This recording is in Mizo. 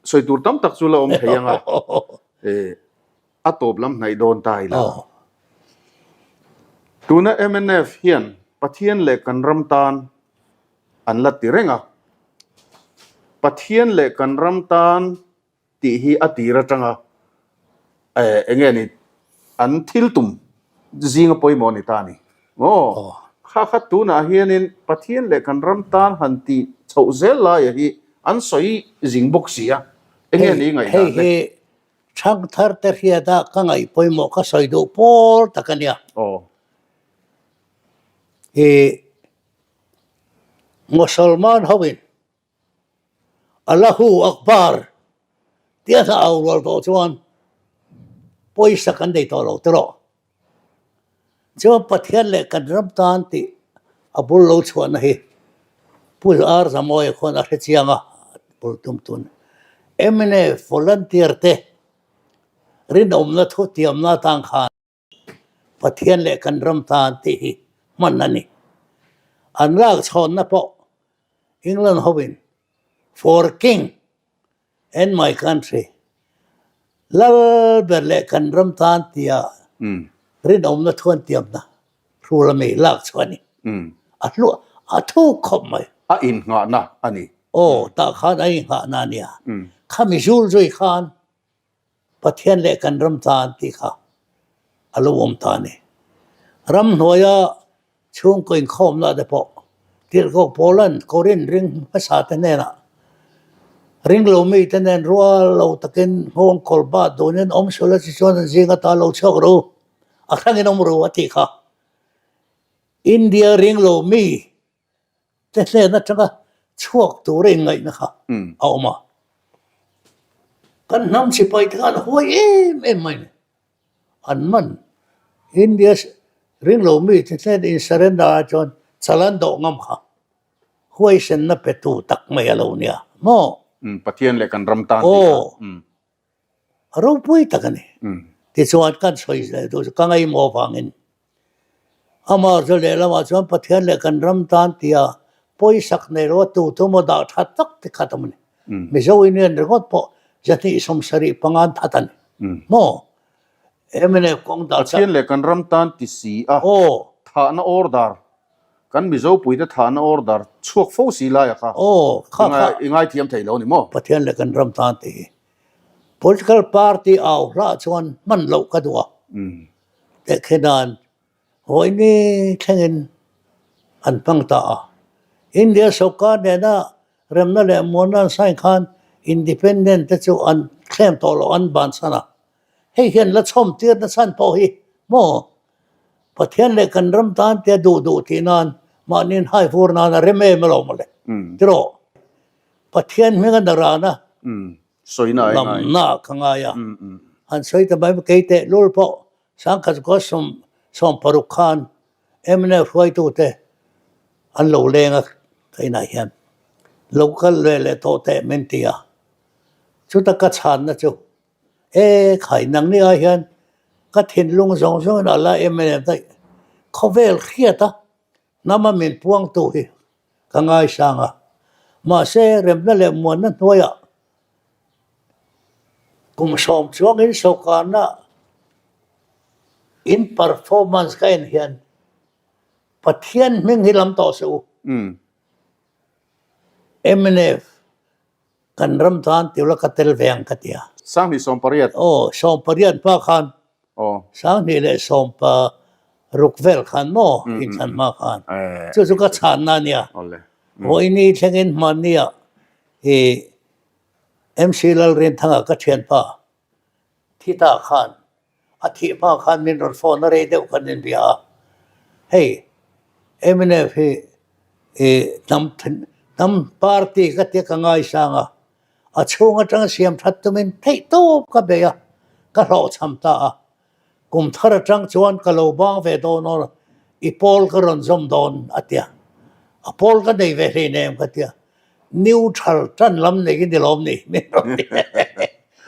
Sawi tur tam tak chu la awm thei ang a, a tawp lam hnaih dawn ta ila. Tuna mnf hian Pathian leh kan ram tan an la ti reng a, Pathian leh kan ram tan tih hi a tir atanga eng nge ni an thil tum zinga pawimawh a ni ta a ni. Aw, kha kha tunah hianin Pathian leh kan ram tan han tih chhoh zel laia hi an sawi zing bawk si a, eng nge ni ngaihdan le? Hei hi thangthar te hriata ka ngaih pawimawh ka sawi duh pawl tak a nia. Aw. I Mosolman hoin Allahu Akbar tia hla au rual tawh chuan pawisa kan nei tawh lo tawh. Chuan Pathian leh kan ram tan tih a bul lo chhuahna hi Pu R Zamawia khuan a hre chiang a, bul tum tun. Mnf volunteer te rinawmna thutiamna atan khan Pathian leh kan ram tan tih hi hman a ni. An lak chhawnna pawh England hoin For King and my country, Lal ber leh kan ram tan tia rinawmna thuantiamna hrul a mi lak chhuah a ni. A hlu a thuk khawp mai. A innghahna a ni. Aw, tah khan a innghahna a nia. Khami zul zui khan Pathian leh kan ram tan tih kha a lo awm ta a ni. Ramhnuaia chhungkaw inkhawmna te pawh Tirhkoh Paula'n Korinth ring hmasa te hnenah ringlo mite nen rual lo takin nghawng kawl bat dunin awm sual a chi chuan an zing ata lo chhuak ru, a hrangin awm ru a tih kha. India ringlo mi te hnen atanga chhuak tura inngaihna kha a awm a. Kan hnam sipai te khan a huai em em mai ni. An man India ringlo mi te hnen in surrender ah chuan chal an dawh ngam kha huaisenna pe tu tak mai a lo nia maw? Pathian leh kan ram tan tih kha. A ropui tak a ni. Tichuan kan sawi zel duh chu ka ngaihmawh avangin amah chu lehlamah chuan Pathian leh kan ram tan tia pawisak nei lo a tu tu maw dah tha tak te khat awm a ni. Mizo Union ringawt pawh 275 an that a ni maw? Mnf kawng dah chat. Pathian leh kan ram tan ti si a thahna order Kan Mizo puite thahna order chhuak fo si laia kha Aw, kha kha. I ngaithiam thei lo ni maw? Pathian leh kan ram tan tih hi political party au hlah chuan hman loh ka duh a. Tehkhe dan vawiini thlengin an hmang ta a. India sawrkar nena remna leh muanna an sign khan independent te chu an thlem tawh loh an bansan a. Hei hian la chhawm tirna chhan pawh hi maw Pathian leh kan ram tan tia duh duh tih nan mahniin hai vur nan a rem em alawm mawle tiraw Pathian hming a narana lamna ka ngai a han sawi ta mai kei teh lul pawh sangkhat kua sawm 60 khan mnf hruaitute an lo leng a ka inah hian lo kal ve leh tawh teh min ti a chuta ka chhanna chu E khai nangni ah hian ka thinlung zawng zawngin a la em em daih. Khawvel hriat a hnama min puangtu hi ka ngaisang a. Mahse remna leh muanna hnuaiah kum sawm chuangin sawrkarna in performance ka en hian Pathian hming hi lam tawh suh u. Mnf Kan ram tan tiu la ka tel ve ang ka ti a. Sanghnih 18. Aw, 18 hma khan. Aw. Sanghnih leh sawmpa ruk vel khan maw inthlan hma khan. Chu chu ka chhanna a nia. Awle. Vawiini thlengin hmannia i MC Lalrinthanga ka thianpa thi ta khan A thih hma khan min rawn phone a rei deuh khan min bia a, hei mnf hi i hnam hnam party ka tia ka ngaisang a, a chhung atanga siam that tumin theih tawp ka bei a, ka hlawhchham ta a, kum thar atang chuan ka lo bang ve dawn aw i pawl ka rawn zawm dawn a tia, a pawl ka nei ve hleinem ka tia, neutral tan lam nei i ni lawm ni min rawn ti.